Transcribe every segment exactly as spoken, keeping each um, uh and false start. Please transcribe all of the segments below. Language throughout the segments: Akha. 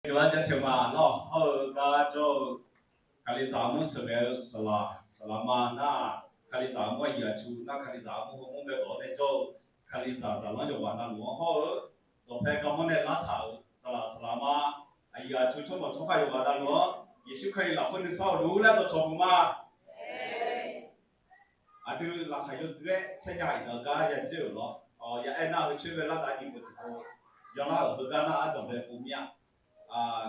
Guiqlanq jaceuq ma lawr. Hawr-eu gar jawr-eu Kalizaq armur sheuqghae-eu saqlaq, saqlaq ma nar-aq, Kalizaq armur aqyuif aqtsu nar, Kalizaq armur heu mur bae bawq-awr nae jawr-eu Kalizaq zaqlanr yawqghaq navluf-anr hawr-eu, dawqpae garmanr nae lartaq-euq saqlaq, saqlaq ma, aqyuif aqtsu tsawrmawq tsawrkhav yawqghaq navluf-anr, Yeqsur Kali lafkhoer nuisar-awq luf laer dawqcawq meuq ma. Aqdui laqkhaq yawdui-aer caer nya-eu iqnan gar ya dzoer-euq lawr. Ya aer nar, heucoer bae lar dav nyiq bof tiqpov yanlar-euq heugar nar, ardanq bae pov mir-a.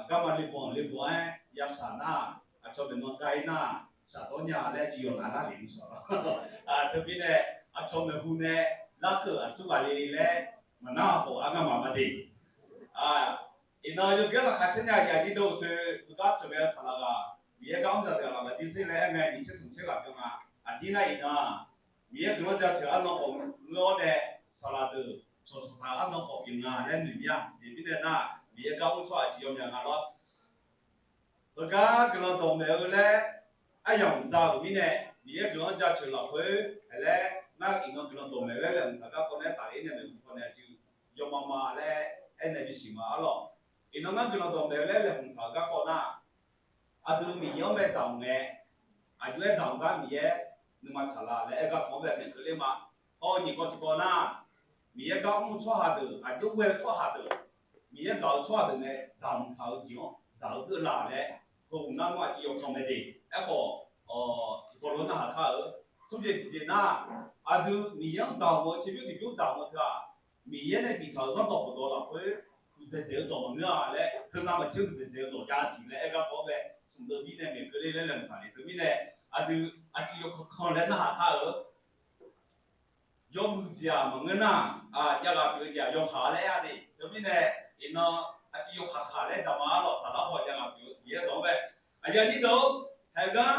Garma lebanq lebanq-aer yashaq nar, aqcawq maeqnan ga-ir nar, shaqdawr nya laer jiv yawqghaq lar lef mr shawq lawr. Teumirnae, aqcawq maeqhu nae larkeuv aqsur ghaq le laer maqnar khawf, arngar maq ma de. Iqnan yawdui-aer laqkhaq caer nya-eu aqyuif aqnyir deuq-or, heugar sheuqghae-eu saqlaq ghaq, Miqyaer gar mr zaqdeuq-aq, laqkhaq jir sher laer aer ngae, nyiq tser smq tser ghaq pyeuf nga. Aqdir nar iqnan-aq, Miqyaer guiqlanq jaceuq arnan khawf ngeur-awr nae, saqlaq deuq cawqcawq taq-euq arnan khawf pyeuf nga laer noeq mir-a. Aqjeq mirnae nar, Miqyaer gar mr tsawrhaq tiqyaw myaq nga lawr. Heugar guiqlanq dawqmaeq-eu laer aryamq za-euq mirnae, Miqyaer guiqlanq jaceuq lafkhoer aer laer, ngar iqnan guiqlanq dawqmaeq-eu laer laeqhmq taq garkawv nae aertaf ler nae maeqhu paw nae aqjeq yawma ma laer aernaeq bisiq ma arlawq. Iqnan ngar guiqlanq dawqmaeq-eu laer laeqhmq taq-euq garkawv nar, aqdui Miqyaer-anr bae damq ngae, aqjox-aer damq gar Miqyaer nuima tsaqlaq laer aer garkawv-anr bae maeqkeuv ler ma. Hawr-eu nyiq kawv tiqkawv nar, Miqyaer gar mr-eu tsawrhaq deuq, aqjox ghae-eu tsawrhaq deuq, Miqyaer gaq-eu tsawrhaq deuq nae damq taq-eu jeq-anr dzaq-eu keuvlaf laer, heughaq nar nawr aqjeq yawkanq mae de. Aerkhawf, tiqkawv lof narhaq kar-eu, smrjeq tiqjeq nar, aqdui Miqyaer-anr damq-eu, tserbymr tiqbymr damq-eu teu-aq, Miqyaer nae biftaq-euq zanrdawq khofdawq lafkhoer huiqdzaeq dzaeq-eu dawq maqngeur-a laer, teunav maqtser huiqdzaeq dzaeq-eu dawq jav siq laer aer garkawv-anr bae smq deuv bir nae maeqkeuv ler laer laeqhmq taq le. Teumirnae, aqdui aqjeq yawkanq kanq laer narhaq kar-eu, yawmuiq jeq-aq maqngeur nar, jav ghaq pyeuf-eu jeq-aq yawkaq laer aer-a de. Teumirnae, iqnan aqjeq yawkaq kaq laer dzaq ma arlawq. Saqlaq paw jav ghaq pyeuf-eu Miqyaer dawq-anr bae, aqyuif aqnyir deuq-or, haeqgar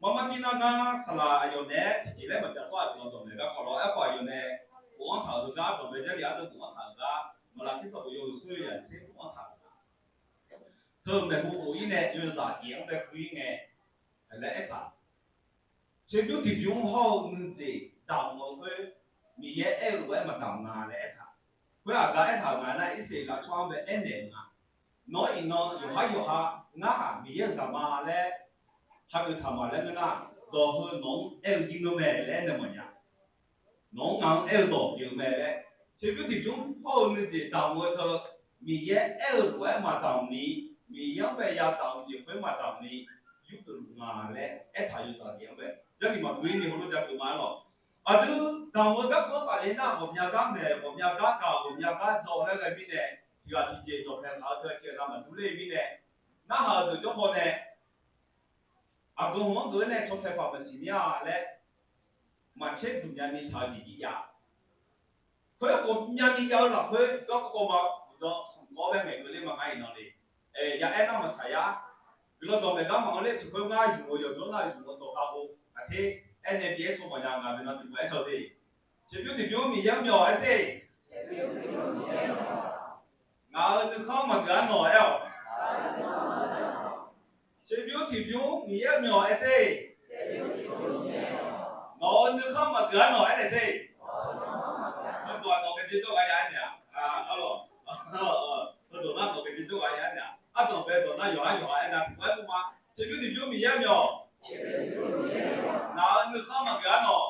marmar dir nar ngar saqlaq aqyawf naeq-aer tiqjeq laer maqjav sawr-aq guiqlanq dawqmaeq garkawv lawr. Aerkhawf aqyawf nae bofanr taq-euq heugar dawqmaeq Jarlif ardeuv bofanr taq-euq gar, maqlaqkir sanqbof yawhuiq smr yawzaq tser bofanr taq-euq gar, teu maeqhu bof-ir nae yawzaq yaef-anr bae gui-ir ngae, laer aertaq Tserbymr tiqbymr hawr-eu nuijeq damq-eu khoer, Miqyaer aer-eu lof-aer maqdamq nga laer aertaq. Khoer aqgaf aertaq-euq nga nar, Irsaqleqlav tsawrhaq-anr bae aernaeq-euq nga. Nawr iqnan yawqhar yawqha ngar-aq Miqyaer-euq zaqma laer hageuf taq ma laer ngeur nar, dawq heu nawq-anr aer-eu jir ngeur mae laer aernaeq mawfnya. Nawq-anr ngaq-anr aer-eu dawq pyeuf mae laer, tserbymr tiqbymr hawr-eu nuijeq damq-eu teu, Miqyaer aer-eu lof-aer maqdamq ni, Miqyaer-anr bae yadamq-eu jeq khoer maqdamq ni, yurgeuf luf nga laer aertaq yawzaq jeq-anr bae, Jarlif maqgui-ir ni heulof-aer jageuf ma arlawq. Aqdui damq-eu garkawv tafle nar, ghawqmya gar maeq, ghawqmya gar gaq, ghawqmya gar dzaw laer ghae mirnae, tiq ghaq tiqjeq dawqpae taq-eu teu tiq ghaq navmaqdur ler-eu mirnae, narhaq-euq deuq jawr paw nae aqgeu hmq-anr geuf-eu nae caw taeq paq maqsiq mir-a laer, maqtser duq nya ni shaq-eu jeq jir jav. Khoer ghawqmya ni jav-eu lafkhoer garkawv kawv ma, uqdzan smq kawv-awr bae maeqkeuv ler ma ngar iqnan le. Ya aer nar maqsaq yar. Guiqlanq dawqmaeq gar maqanr ler siq khoer ngar yumq-eu yawqjawr nar yumq-eu dawq gar bo aqter, aernaeq bi aer tsawq mawfnya nga deuq nar tiqpov aer caw de. Tserbymr tiqbymr Miqyaer-anr myawq aer sher. Ngaq-euq nuikhanr maqgeuf-ar nawq aer-awq. Tserbymr tiqbymr Miqyaer-euq myawq aer sher. Nawq-euq nuikhanr maqgeuf-ar nawq aernaeq sher. Heudawq-aq nawq-euq gaqjir jawrgar ya aernaeq-a. Arlawq, heudawq nar nawq-euq gaqjir jawrgar ya aernaeq-a. Ardanq bae dawq nar yawqhar yawqha aernaeq tiqpov aer pov ma. Tserbymr tiqbymr Miqyaer-euq myawq. Ngaq-euq nuikhanr maqgeuf-ar nawq.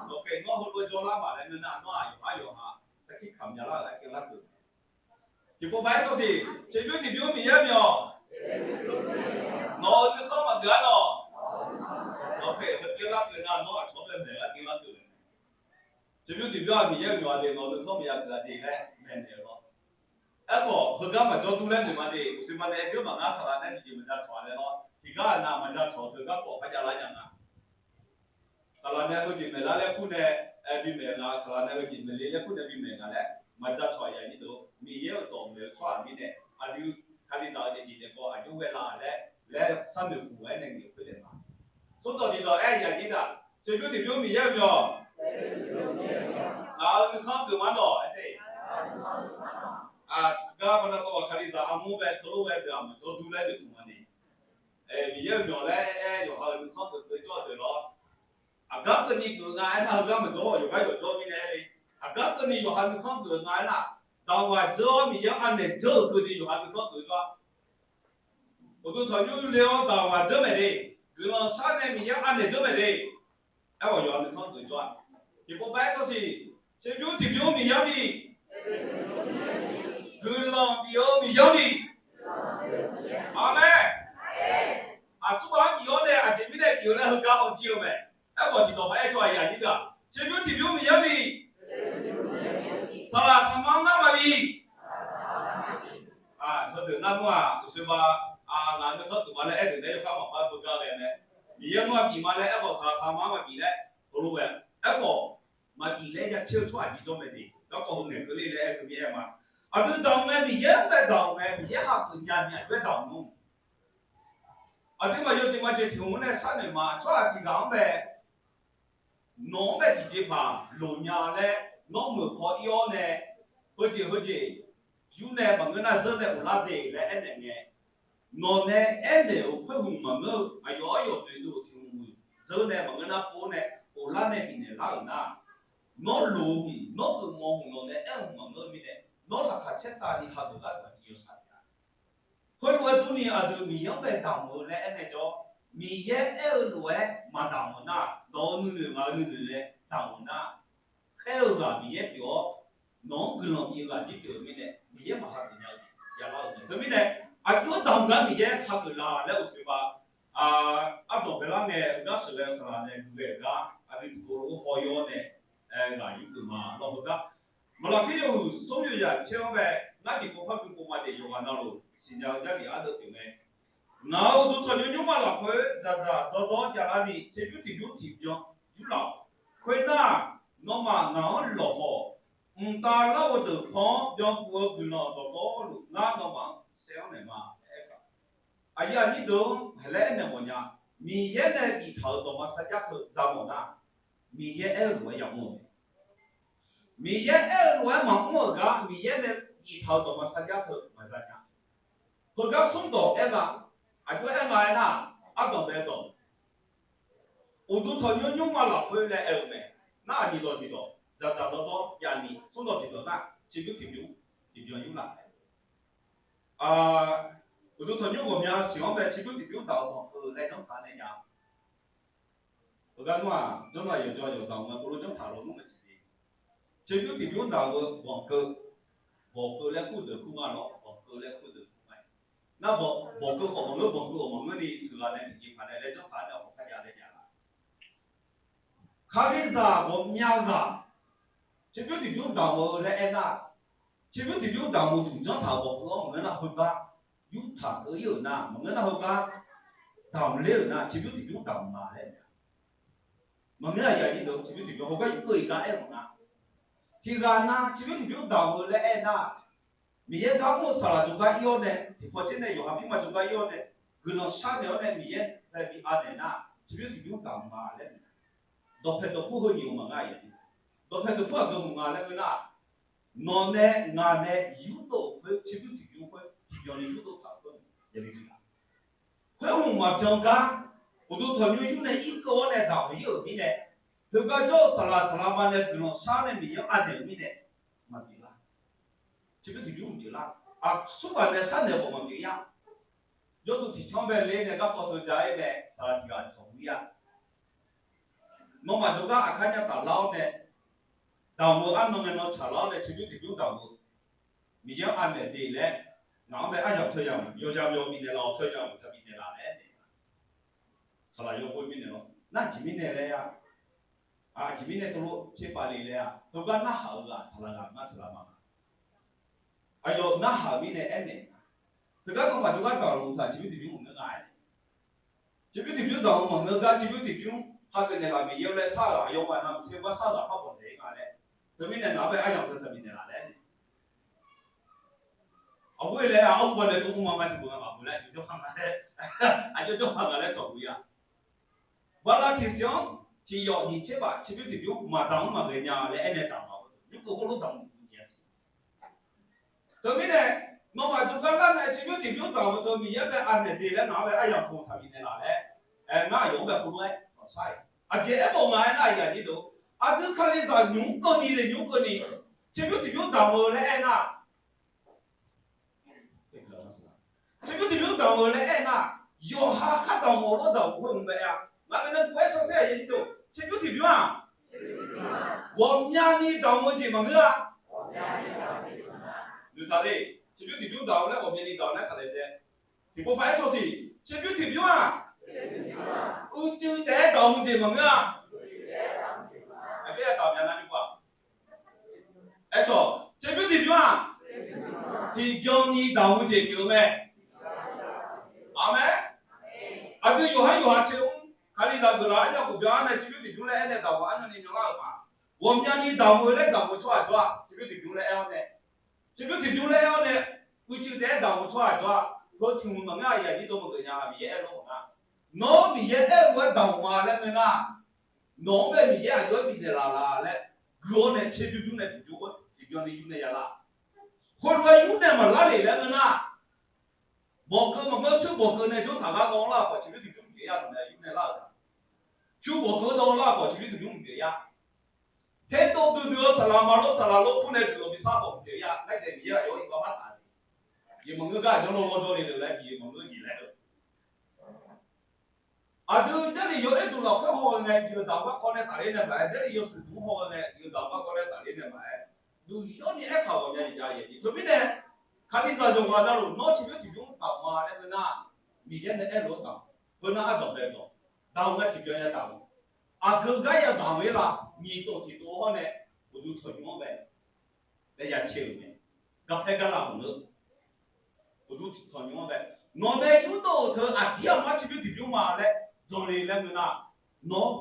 Nawq khaeq nawr heulof-aer jawrlar maqlaer ngeur nar nawr-aq yawqhar yawqha sarkir kamq nya lar-euq aer keuvlar deuq. Tiqpov paq-aer tsawrsiq, tserbymr tiqbymr Miqyaer-euq myawq. Nawq-euq nuikhanr maqgeuf-ar nawq. Nawq khaeq heu keuvlar deuq nar nawr aqcawq-anr bae maeq-aer keuvlar deuq. Tserbymr tiqbymr-aq Miqyaer-euq myawq-a de, nawq-euq nuikhanr maqya geuf-a de laer maeqnaeq-eu lawr. Aerkhawf heugar maqjawr dur laer noeq ma de, uqshoe ma nae aer jeur maqngar saqlaq nae tiqjeq maqjacawq-a laer lawr. Tiqgar aqnav maqjacawq teu garkawv par javlar nya nga. Saqlaq nae heujeq maeqlar laer kur nae, aer, bimaeq nga, saqlaq nae heujeq maeqle laer kur nae bimaeq nga laer maqjacawq-a aqyuif aqnyir deuq-or, Miqyaer-euq dawq maeq-eu tsawrhaq mirnae, aqdui Kalizaq-eu daefjeq daefkawv aqjox ghae la laer, laer sharnoeq huq-aer nae ngaeq khoer daef ma. Smrdawq tiqdawq aer aqyuif aqnyir deuq, tserbymr tiqbymr Miqyaer-euq myawq. Ngaq-euq nuikhanr geufmar dawq aer tser. Aqgar baqda sawq ghaq Kalizaq armur bae teulof ghae deuq-aq maqjawr dur laer noeqtmq ma ni. Miqyaer-euq myawq laer aer yawqha-euq nuikhanr geuf geuf jawr-eu deuq lawr. Aqgar keuvni geuf nga aernar heugar maqjawr-awq, yawqgar yawqjawr mirnae aer le. Aqgar keuvni yawqha nuikhanr geuf nga aernar, Daqghaq dzeur-awr Miqyaer-anr anaeq dzeur-euq keuvni yawqha nuikhanr deuq jawr-a. Uqduq tanqnymr le-awr daqghaq dzeur mae de, guiqlanq shar nae Miqyaer-anr anaeq dzeur mae de. Aerkhawf yawqha nuikhanr deuq jawr-a. Tiqpov pav-aer tsawrsiq, tserbymr tiqbymr Miqyaer-anr bi, guiqlanq bif-eu Miqyaer-anr bi. Aqmeq. Aqsurghaq-anr bif-awr nae aqjeq mirnae bif-eu laer heugar awq jir-eu mae. Aerkhawf tiqdawq maqaer tsawrhaq yaq nyir deuq-aq, tserbymr tiqbymr Miqyaer-anr bi, saqlaq saqma-anr ngar maqbi. Heudeuq nar mr-aq, uqsoeq ba, ngaq nuikhanr deuq ma laer aerdeuq nae yawkhav maqpar beugar ghae mae. Miqyaer nmr-aq bif ma laer aerkhawf saqlaq saqma-anr maqbif laer heulof ghae. Aerkhawf maqbif laer ya caer-eu tsawrhaq jir jawr mae de. Garkawv heu ngaeq keuvle laer aer-eu mir-aer ma. Aqdui damq ngae Miqyaer-anr bae damq ngae, Miqyaer hageuf nya ni aqjox-aer damq nmr. Aqduimaf yawjeq majeq tiq hmq-anr nae sharnoeq ma. Tsawrhaq tiq ghaq-anr bae nawq-anr bae tiqjeqpaq loq nya laer nawr meuq paw ir-awr nae, heujeq heujeq yur nae maqngeur nar zeur nae ghoflar de laer aernaeq ngae, nawq nae aernaeq-euq khoer hmq maqngeur-eu aqyawf-anr yawqnoeq dov-euq tiq hmq zeur nae maqngeur nar pov nae ghoflar nae bifnaeq lar-euq nar, nawr loq-eu hmq, nawr geufmawf hmq, nawq nae aer-eu hmq maqngeur-eu mirnae, nawr laqkhaq caertavni hageuf gar-euq aqdui yawshaq taef-a. Khoerlof-aer durni aqdui Miqyaer-anr bae damq-eu laer aernaeq jawr, Miqyaer aer-eu lof-aer maqdamq-euq nar, nawq-euq nuinoeq ngaq-euq nuinoeq nae damq-euq nar, khaer-eu ghaq Miqyaer pyeuf-awr, nawq-anr guiqlanq bif-eu ghaq jir pyeuf-eu mirnae Miqyaer maqhageuf nya-eu yalar-euq mae. Teumirnae aqjox-aer damq gar Miqyaer hageuf la laer uqsoeq ba ardanq baelar ngae, heugar sheuqghae-eu saqlaq nae guiqghae-euq gar aqdui tiqpov lof-aer haw yawr nae ghaq yur geuf ma lawr. Heugar Maqlaqkir yawhuiq smr yawzaq caer-anr bae, ngar tiqpov par gui pov ma daef yawqghaq navluf siqnya-eu Jarlif ardeuv pyeuf mae. Ngaq-euq uqduq tanqnymr nymrma lafkhoer dzaqdzaq dawrdawr javlar ni tserbymr tiqbymr tiqbyan yurlaf-awq. Khoernar, nawmaf ngaq-anr lawqhaw-awq. Mqtav larghov deuq pan-anr byankuf-eu guiqlanq dawqtawvluf ngar nawmaf-anr saer-anr naeq ma laer aer-eu. Aqyuif aqnyir deuq-anr haeq laer aernaeq mawfnya. Miqyaer nae biftaq-euq dawqma sarjax teu dzaq mawf nar, Miqyaer aer-eu lof-aer yamawr-eu mae. Miqyaer aer-eu lof-aer maqmr-euq gar Miqyaer nae biftaq-euq dawqma sarjax teu maqza nya. Heugar smrdawq aer nga. Aqjox aer nga aernar, ardanq bae dawq uqduq tanqnymr nymrma lafkhoer laer aer-eu mae. Nar aqnyiq dawq tiqdawq dzaqdzaq dawrdawr javni smrdawq tiqdawq nar tserbymr tiqbymr tiqbyan yurlaf-aer, uqduq tanqnymr ghawqmya siq-anr bae tserbymr tiqbymr daq-eu banqkeuv laer janrtaq nae nya. Heugar nmr-aq, janr-aq yawqjawr yawqdaq-anr nga khoerlof janrtaq lawnmr maqsiq de. Tserbymr tiqbymr daq-eu banqkeuv, banqkeuv laer kur deuq kur nga lawr, banqkeuv laer kur deuq kur nga. Nar banqkeuv khawf maqngeur, banqkeuv khawf maqngeur ni sheuqghaq nae tiqjeqpaq nae laer janrtaq nae awq kharjav laer jav-a. Kalizaq ghawqmya ghaq tserbymr tiqbymr daq-eu laer aernar, tserbymr tiqbymr daq-eu duq janrtaq-euq banqkeuv-anr maqngeur nar heugar yurtaq keuv ir-euq nar, maqngeur nar heugar damq ler-euq nar tserbymr tiqbymr daq-eu ma laer aer-a. Maqngeur aqyuif aqnyir deuq tserbymr tiqbymr heugar yurgeuf iq gar aer-eu maqnga. Tiqghaq nar tserbymr tiqbymr daq-eu laer aernar, Miqyaer gar mr-eu saqlaq jawrgar ir-awr nae, tiqpaw caer nae yawqha pirma jawrgar ir-awr nae, guiqlanq sharnaeq-awr nae Miqyaer nae bi anaeq nar tserbymr tiqbymr daq-eu ma laer aer-a. Dawqpae dawqpur heu nyiq-eu maqnga aqyuif aqnyir. Dawqpae dawqpur aqgeu hmq nga laer ngeur nar, nawq nae ngaq nae yurdov-euq khoer tserbymr tiqbymr khoer tiqbyan ni yurdov taq-euq khoer yabi bi-a. Khoer hmq maqbyan gar, uqduq tanqnymr yur nae irkeuv-awr nae daq-euq ir-euq mirnae, heugar jawr-eu saqlaq saqlaq ma nae guiqlanq shar nae Miqyaer-anr anaeq-euq mirnae maqbif lar. Tserbymr tiqbymr maqbif lar. Aqsurghaq nae sharnaeq khawf maqbif-a. Jawrduq tiqcanr bae ler nae garkawv teu ja-aer nae saqlaq tiq ghaq cawq-eu ir-a. Nawmaf jawrgar aqkar nya taflar-awr nae, daq-eu arnan ngae nan tsaqlar-awr nae tserbymr tiqbymr daq-eu Miqyaer-anr anaeq de laer, ngaq-anr bae aryamq teuya-euq yawzaq yawq bifnaeq laf-awq, teuya-euq taq bifnaeq laf laer aernaeq-a. Saqlaq yawbov mirnae lawr, nar aqjeq mirnae laer-a. Aqjeq mirnae teulof tserbaf le laer-a. Heugar narhaq-eu ghaq saqlaq ghaq ma saqlaq ma. Aqyawf narhaq-euq mirnae aernaeq-a. Teugar nawmaf jawrgar daq-eu luf taq tserbymr tiqbymr maqngeur nga-aer. Tserbymr tiqbymr daq-eu maqngeur gar tserbymr tiqbymr hageuf naeqlaf Miqyaer-eu laer shar-euq aqyawfmaf navmaqtser gar shar-eu ghaq par bawq naeq-ir nga laer. Teumirnae ngaq-anr bae aryamq teu taq bifnaeq laf laer aernaeq Aqghoer laer-aq, arhu bawnaeq tov mr ma ma tiqbeuq nga maqbeuq laer aqjox jawr paq nga laer, aqjox jawr paq nga laer tsawq beuq-ir-a. Bala tiqsiq-anr tiqyawf nyiq tserbaf tserbymr tiqbymr maqdaq-anr maqghae nya laer aernaeq daq ma-eu, nymrkeuv khoerlof daq-eu nyiq tserbymr tiqbymr. Teumirnae, nawmaf jawrgar lar nae tserbymr tiqbymr daq-eu teu Miqyaer bae anaeq de laer ngaq-anr bae aryamq taq bifnaeq laf laer, aer, ngar aqyawf-anr bae khoerlof-aer dawqshar-iq. Aqjeq aermawf nga aernar, aqyuif aqnyir deuq, aqdui Kalizaq nymq-mr keuvni le nymq-mr keuvni, tserbymr tiqbymr daq-eu laer aernar, damq-eu laer aernar, yawqha khar damq-awr lawr damq khoer mq bae-a. Ngar bae nar tov-aer cawsaer-a yaeq ni dov, tserbymr tiqbymr-aq, ghawqmyani damq-eu jeq maqngeur-a. Noeqtaq le, tserbymr tiqbymr damq-eu laer ghawqmyani damq-eu laer taqlaejae. Tiqpov paq-aer cawsiq, tserbymr tiqbymr-aq, uicuiv taef-aer damq-eu jeq maqngeur-a. Aqgeu-aer damq mya nar nymr-aq, aertawq tserbymr tiqbymr-aq, tiqbyan ni damq-eu jeq pyeuf-eu mae. Aqmeq. Aqdui yawqhar yawqha tser-anr Kalizaq guiqlanq-anr myavkhof byan-anr nae tserbymr tiqbymr laer aernaeq damq-awr arnavni myanlar-euq ma. Ghawqmyani damq-eu laer damq-eu tsawrhaq jawr-aq, tserbymr tiqbymr laer aer-awr nae, tserbymr tiqbymr laer aer-awr nae, uicuiv taef-aer damq-eu tsawrhaq jawr-aq, heu tiq hmq maqngeur-a. Aqyuif aqnyir dov maqgeuf nya-a, Miqyaer aer-eu lawr maqnga. Nawr Miqyaer aer-eu lof-aer damq ma laer ngeur nar, nawq-anr bae Miqyaer aqjox-aer bifnaeq laf la laer, guiq-awr nae tserbymr bymr nae tiqbymr-anr tiqbyan ni yur nae ya lar. Khoerlof-aer yur nae maqlar le laer ngeur nar, bawqkeuv maqngeur, shuir bawqkeuv nae jawr taq gar dawv lar khawf tserbymr tiqbymr mqpyeuf ya-a, yur nae lar-euq. Pyur bawqkeuv dawv lar khawf tserbymr tiqbymr mqpyeuf ya. Ter dov duidui-eu saqlaq ma lor saqlaq lor kur nae guiqlanq bi sar khawf mqpyeuf ya. Ngar daef Miqyaer aqyawf-anr iqbax mar taq-a siq. Jeq maqngeur gar aqjox lawr lawr jawr le deuq laer jeq maqngeur jeq laer-eu Aqdui Jarlif yawqer duq lafkhoer haw-eu ngae, diqyawq daq-eu garkawv nae tafler nae maqaer, Jarlif yawshuif duq haw-eu ngae, diqyawq daq-eu garkawv nae tafler nae maqaer, duq yawr ni aertaq ghawqmya jeq jav-a. Teumirnae, Kalizaq yawqghaq navluf nawr tserbymr tiqbymr damq ma laer ngeur nar, Miqyaer nae aerlof-aer damq, khoernar ardanq bae dawq, damq-eu ngae tiqbyan ya damq-eu, aqgeu gar ya damq-eu-ir la, nyiq tov tiq tov hawr nae, uqduq tanqnymr-anr bae laer ya cae-euq mae. Garpaer garlaf maqngeur. Uqduq tanqnymr-anr bae, nawq nae yurdov-euq teu aqdir aqmar tserbymr tiqbymr ma laer dzawle laer ngeur nar, nawr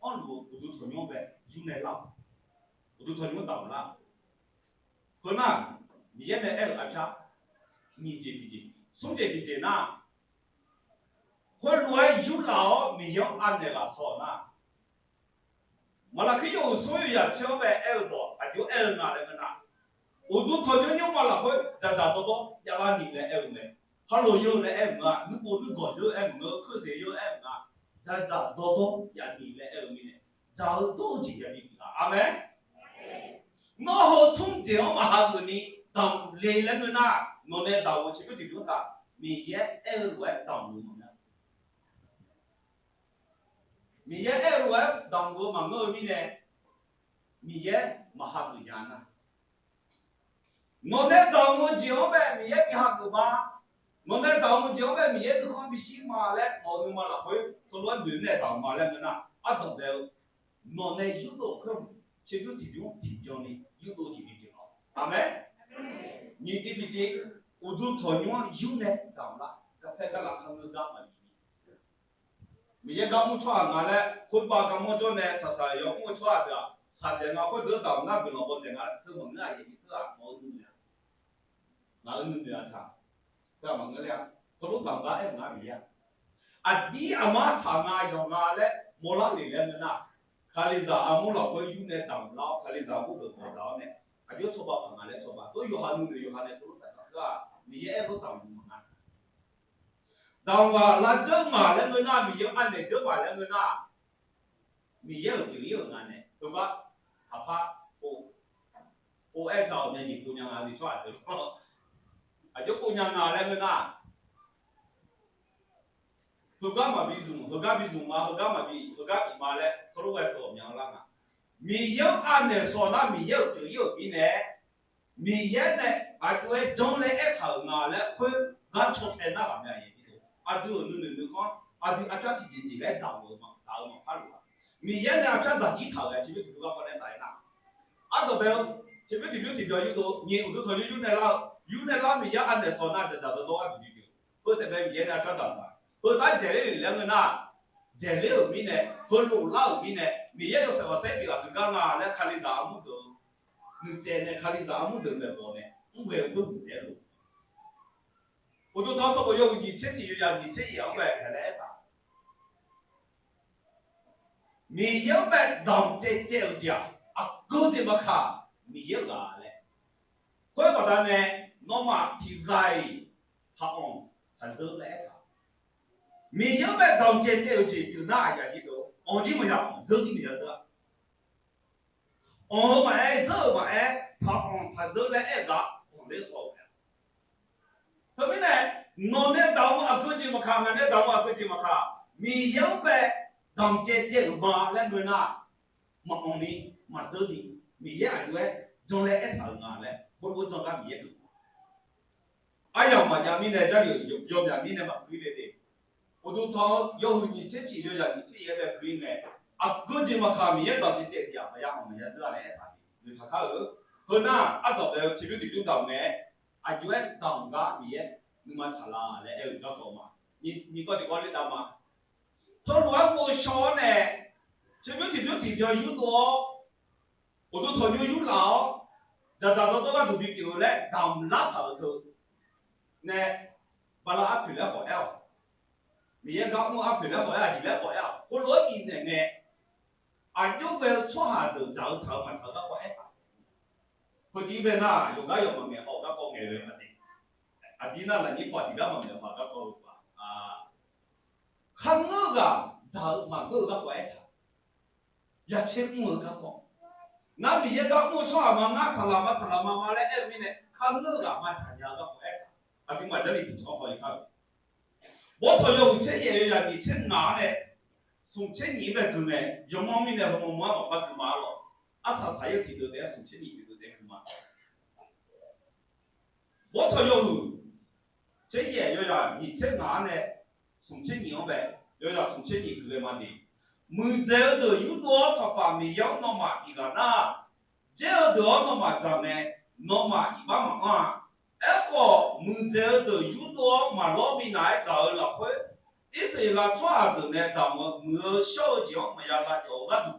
anrluf-eu uqduq tanqnymr-anr bae yur nae lar-awq. Uqduq tanqnymr-anr damq lar. Khoernar, Miqyaer nae aer-euq arpyar nyiq jeq tiqjeq, smr jeq tiqjeq nar, khoerlof-aer yurlaf-awr Miqyaer-anr anaeq lafsawq nar, Maqlaqkir yawhuiq smr yawzaq tser-anr bae aer-eu dawq aqjox aer-eu nga laer ngeur nar, uqduq tanqnymr nymrma lafkhoer dzaqdzaq dawrdawr javlar ni laer aer-eu mae. Khar loq yeur laer aer-eu nga, nuirpov nuirgawq yeur aer-eu maqngeur, keurseq yeur aer-eu nga, dzaqdzaq dawrdawr javni laer aer-eu mirnae, dzaq-eu dawr-eu jeq yabi guiq-a. Aqmeq. Nawr heu smr jeq-anr maqhageuf ni damqle laer ngeur nar, nawq nae damq-eu tserbymr tiqbymr taq, Miqyaer aer-eu lof-aer damq-eu maqngeur. Miqyaer aer-eu lof-aer damq-eu maqngeur-eu mirnae, Miqyaer maqhageuf nya nar, nawq nae damq-eu jeq-anr bae Miqyaer bi hageuf ma. Nawq nae damq-eu jeq-anr bae Miqyaer nuikhanr bishir ma laer mawf-eu nuima lafkhoer teulof-aer noeq nae damq ma laer ngeur nar, ardanq bae-eu nawq nae yurdov khoer tserbymr tiqbymr tiqbyan ni yurdov jeq bipyeuf-awq. Aqmeq. Nyiq tiv tiqtiv, uqduq tanqnymr-anr yur nae damq lar, garpaer garlaf kharngeur gar maqbif ni. Miqyaer gar mr tsawrhaq nga laer, khoerbav garmanr jawr nae saqsaq yawmr-eu tsawrhaq deuq-aq, saqdzaeq nga khoerdeuq-anr damq nar guiqlanq bawdzaeq nga laer teu maqngeur-aq, yaeqbif teu-aq mawr-eu nuinoeq-a. Ngaq-euq nuinoeq-aq taq, teu-aq maqngeur ler-a. Teulof damq gar aer-eu ngar Miqyaer-aq, aqdir aqmar saq nga yawq nga laer mawrlar le laer ngeur nar, Kalizaq armur lafkhoer yur nae damq lar-awr, Kalizaq armur deuq dawqdzaq-awr nae, aqjox cawba paq nga laer cawba. Tov yawqha nuinoeq yawqha nae teulof taq taq teu-aq, Miqyaer aer lof damq-eu maqnga. Damq ghaq lar dzeur maq laer ngeur nar, Miqyaer-anr anaeq dzeur maq laer ngeur nar, Miqyaer-euq pyeuf-ir-euq nga nae teugar taqpar pov, pov-aer taq-awq nae jeq pov nya nga ni tsawrhaq deuq-anr, aqjox pov nya nga laer ngeur nar, heugar maqbi zmq, heugar bi zmq ma, heugar maqbi, heugar bif ma laer teulof ghae teu-awq myanlar nga. Miqyaer-anr anaeq shawq nar Miqyaer-euq pyeuf-ir-euq mirnae, Miqyaer nae aqjox-aer janr laer aertaq-euq nga laer khoergar cawtae nar ghaq mya-a. Aqdui-euq nuinoeq nuikhanr, aqdui arpyar tiqjeq jeq laer daq-eu ma, daq-eu maqpar loq-a. Miqyaer nae arpyar daqjir taq-euq-a, tserbymr tiqbymr garkawv nae taq-aer nar, ardanq bae-eu, tserbymr tiqbymr tiqbyan yurdov nyiq uqduq tanqnymr yur nae lar-eu, yur nae lar Miqyaer anaeq shawq nar dzaqdzaq dawrdawr gharduq bipyeuf. Heu taef bae Miqyaer nae arpyar daq-euq-a. Heu tar dzaeqler-euq laer ngeur nar, dzaeqler-euq mirnae, heulof lar-euq mirnae, Miqyaer yawshaef ghawqsaer pyeuf ghaq deuq gar nga laer Kalizaq armur deuq nuitsaev nae Kalizaq armur deuq maeqbawq nae mr ghae-eu khoer guq taef-aer loq. Uqduq tanqnymr sanqbof yawhuiq nyiq tser shif yawzaq nyiq tser shif-anr bae haeq laer aertaq, Miqyaer-anr bae damq caev caev-euq jeq-aq, aqgeu jeq maqkaq, Miqyaer-euq ghaq laer. Khoer baqdanae, nawmaf tiqghaq-iq taqanr taqzeur laer aertaq, Miqyaer-anr bae damq caev caev-euq jeq pyeuf nar aqyuif aqnyir deuq, anr jir maqya anr, zeur jir maqya zeur-a. Anr-eu maqaer, zeur-euq maqaer, taqanr taqzeur laer aer-eu gar anr ler sawq-eu mae. Teumirnae Nawq nae damq-eu aqgeujeq maqkaq, ngaq nae damq-eu aqgeujeq maqkaq, Miqyaer-anr bae damq caev caev-euq ma laer ngeur nar, maqanq ni, maqzeur ni, Miqyaer aqjox-aer janlaer aertaq-euq nga laer, khoerlof-aer janr gar Miqyaer geuf-a. Aryamq maqjav mirnae, Jarlif-euq yawmyaq mirnae maqgui le de. Uqduq tanq-eu yawhuiq nyiq tser shif yawzaq nyiq tser yaef-aer bae gui ngae, aqgeujeq maqkaq Miqyaer damq caev caev tiq ghaq maqya anq maqya zeur-a laer aertaq-euq taqkar-eu. Heu nar, ardawq bae-eu tiqbymr tiqbymr damq ngae, aqjox-aer damq gar Miqyaer nuima tsaqlar laer aer-eu garkawv ma. Nyiq kawv tiqkawv ler dav ma. Teulof-aer ghovshaw-awr nae, tiqbymr tiqbymr tiqbyan yurdov-awr, uqduq tanqnymr yurlaf-awr, dzaqdzaq dawrdawr gharduq bipyeuf-eu laer damq lartaq-euq teu nae, bala arpoeq laer khawf aer-awq. Miqyaer gar mr-eu arpoeq laer khawf aer, aqjeq laer khawf aer-awq. Khoerlof-aer bifnaeq ngae, aqjox ghae-eu tsawrhaq deuq dzaq-eu tsaq-eu maqtsaq-eu garkawv aertaq. Heudui bae nar, yawqgar yawq maqngaeq haw-eu garkawv ngaeq-eu mae. Aqdir nar, lafnyir paw tiqgar maqngaeq haw-eu garkawv-eu paq. Kharngeur ghaq dzaq-eu maqngeur-eu garkawv aertaq. Yacaer mr-eu garkawv. Nar Miqyaer gar mr-eu tsawrhaq ma ngar saqlaq ma saqlaq ma ma laer aer-eu mirnae, kharngeur ghaq maqdzaq nya-eu garkawv aertaq. Aqduimaf Jarlif tiqtsanr haw-ir kar-eu. Bawrtsanq yawhuiq tser yaef yawzaq nyiq tser ngaq-anr nae smq tser nyiq-anr bae gui ngae, yawmanr mirnae heumanr manr-anr maqpar gui ma-ar lawq. Arsaq saq-ir-eu tiqdeuq taef-aer smq tser nyiq tiqdeuq taef-aer gui ma. Bawrtsanq yawhuiq tser yaef yawzaq nyiq tser ngaq-anr nae smq tser nyiq-anr bae, yawzaq smq tser nyiq gui ghae ma de. Muiqdzaeq-eu deuq yurdov-awr Sanqpaq Miqyaer-anr nawmaf bif ghaq nar, dzaer-eu deuq-anr nawmaf dzaq ngae, nawmaf iqbax maqanr-a. Aerkhawf, muiqdzaeq-eu deuq yurdov-awr maqlawr minav-aer dzaq-eu lafkhoer, Irsaqleqlav tsawrhaq deuq nae damq-eu muiq-eu shawr-eu jeq-anr maqya lavcawv-eu gharduq